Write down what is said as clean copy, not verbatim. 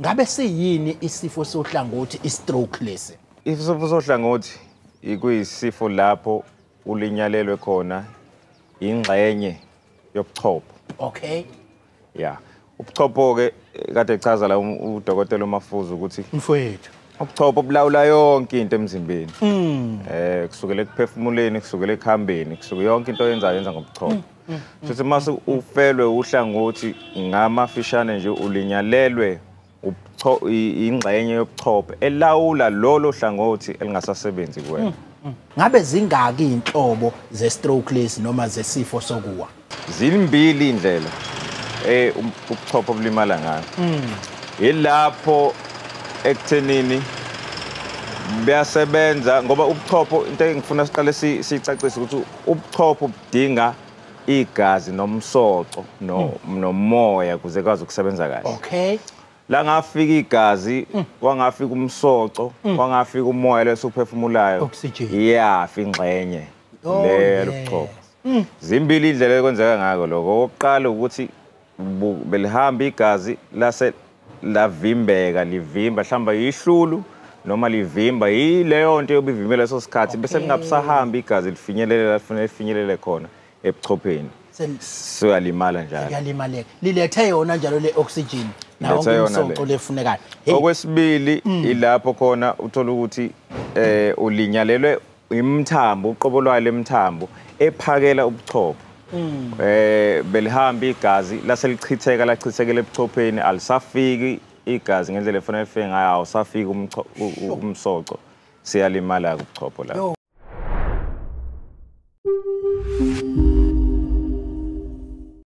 Ngabe siyini isifo sohlangothi, i-stroke lesi? Isifo sohlangothi ikuyisifo lapho ulinyalelwe khona ingxenye yobuchopho. Okay. Yeah. Ubuchopho ke kade echaza la udokotela uMafuza ukuthi mfowethu ubuchopho bulawula yonke into emzimbeni. Kusukela ekuphefumuleni, kusukela ekuhambeni, kusuka yonke into oyenzayo yenza ngobuchopho. Futhi mase ufelwe uhlangothi ngamafishane nje ulinyalelwe ingxenye yobuchopho elawula lolo hlangothi elingasasebenzi kuwena. Ngabe zingaki inhlobo ze-stroke lesi noma zesifo sokuwa? Zimbili indlela ubuchopho obulimala ngayo. Ilapho ekuthenini buyasebenza ngoba ubuchopho, into engifuna siqale sicacise ukuthi ubuchopho budinga igazi nomsoco nomoya ukuze kwazi ukusebenza kahle. Okay. La ngafika igazi, wangafika umsoco, wangafika umoya lesuphefumulayo, iyafa ingxenye le lobuchopho. Zimbili indlela ekwenzeka ngakho lokho. Okokuqala ukuthi belihamba igazi lase lavimbeka, livimba mhlamba yihlulu noma livimba yileyo nto yobivimbela leso sikhathi, bese lingabusahamba igazi lifinyelele la lifanele lifinyelele khona ebuchopheni. Suyalimala njalo. Kuyalimaleka. Lilethe yona njalo le oxygen nawo umsoco lefunekayo. Okwesibili ilapho khona uthola ukuthi ulinyalelwe imithambo, uqobo lwayo lemithambo ephakela ubuchopho. Belihamba igazi lase lichitheka, lachithekela ebuchopheni, alisafiki igazi ngendlela efanele lifike ngayo, awusafiki umsoco, siyalimala ubuchopho lapho.